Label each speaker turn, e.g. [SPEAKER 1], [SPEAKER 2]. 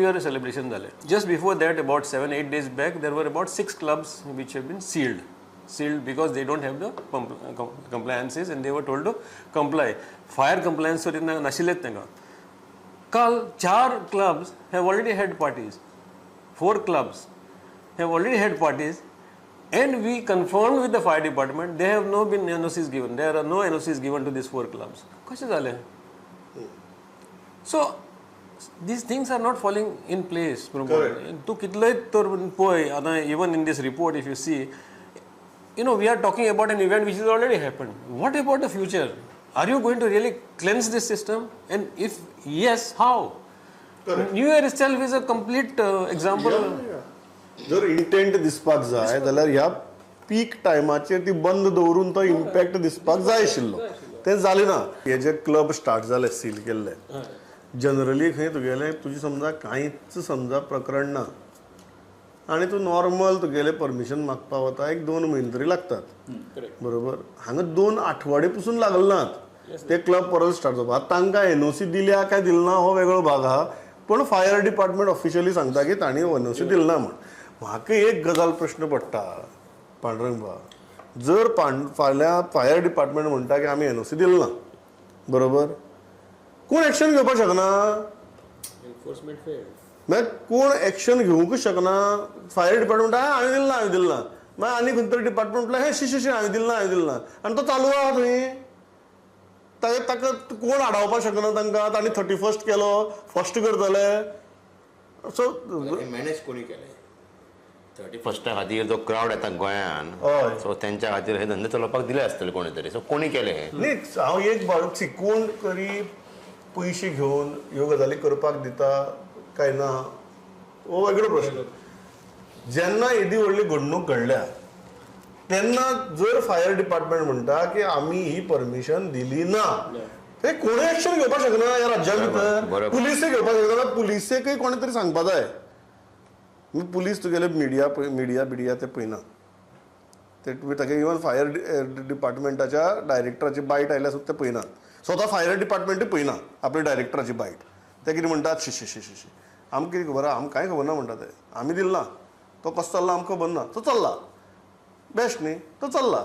[SPEAKER 1] New year celebration जालें. Just before that, about 7-8 days back, there were about six clubs which have been sealed because they don't have the compliances and they were told to comply. Fire compliance तरी नाशिल्लेच तांकां. काल चार clubs have already had parties, four clubs have already had parties, and we confirmed with the fire department, they have no been NOCs given. There are no NOCs given to these four clubs. कशें जालें? So these things are not falling in place. तूं कितलोय तर पळय आतां, even in this report if you see, we are talking about an event which is already happened. What about the future? Are you going to really cleanse this system? And if yes, how? New Year itself is a complete example.
[SPEAKER 2] जर intent दिसपाक जाय जाल्यार ह्या पीक टायमाचेर ती बंद दवरून तो इम्पॅक्ट दिसपाक जाय आशिल्लो, तें जालें ना. हे जे क्लब स्टार्ट जाले सील केल्ले, जनरली खंय तुगेलें तुजें समजा कांयच समजा प्रकरण ना आनी तूं नॉर्मल तुगेलें परमिशन मागपाक वता, एक 2 म्हयने तरी लागतात, बरोबर? हांगा 2 आठवडे पसून लागले नात ते क्लब परत स्टार्ट जावपाक. तांकां एनओसी दिल्या काय दिल ना हो वेगळो भाग आहा, पण फायर डिपार्टमेंट ऑफिशियली सांगता की तांणी एनओसी दिल ना म्हण. म्हाका एक गजाल प्रश्न पडटा पांडुरंग बाब, जर फाल्यां फायर डिपार्टमेंट म्हणटा की आमी एनओसी दिल ना, बरोबर, कोण एक्शन घेवपाक शकना? मागीर कोण एक्शन घेवंकूच शकना. फायर डिपार्टमेंट हांवें दिल ना, हांवें दिल ना, मागीर आनी खंय तरी डिपार्टमेंट म्हणल्यार हे शी शी शी हांवें दिल ना, हांवें दिल ना, आनी तो चालू आहा थंय. ताका कोण आडावपाक शकना तांकां. तांणी 31 केलो, 1 करतले. सो
[SPEAKER 3] मॅनेज कोणी केलें? 31 खातीर जो क्रावड येता गोंयान, सो तेंच्या खातीर हे धंदे चलोवपाक दिले आसतले कोणी तरी. सो कोणी केलें हें?
[SPEAKER 2] न्ही, हांव एक बारीक कोण तरी पयशे घेवन ह्यो गजाली करपाक दिता काय ना हो वेगळो प्रश्न. जेन्ना येदी व्हडली घडणूक घडल्या तेन्ना जर फायर डिपार्टमेंट म्हणटा की आमी ही परमिशन दिली ना, ते कोणूय एक्शन घेवपाक शकना ह्या राज्या भितर. पुलिसूय घेवपाक शकना, पुलिसेकय कोणे तरी सांगपा जाय. पुलीस तुगेले मिडिया मिडिया बिडिया ते पळयना, ते तुमी ताका इवन फायर डिपार्टमेंटाच्या डायरेक्टराची बायट आयल्यार सुद्दां ते पळयनात. स्वता फायर डिपार्टमेंटूय पळयना आपल्या डायरेक्टराची बायट. ते कितें म्हणटात, शी शी शी शी शी, आमकां कितें खबर आहा, आमकां कांय खबर ना म्हणटा ते. आमी दिल ना, तो कसो चल्ला आमकां खबर ना, तो चल्ला बेस्ट न्ही, तो चल्ला.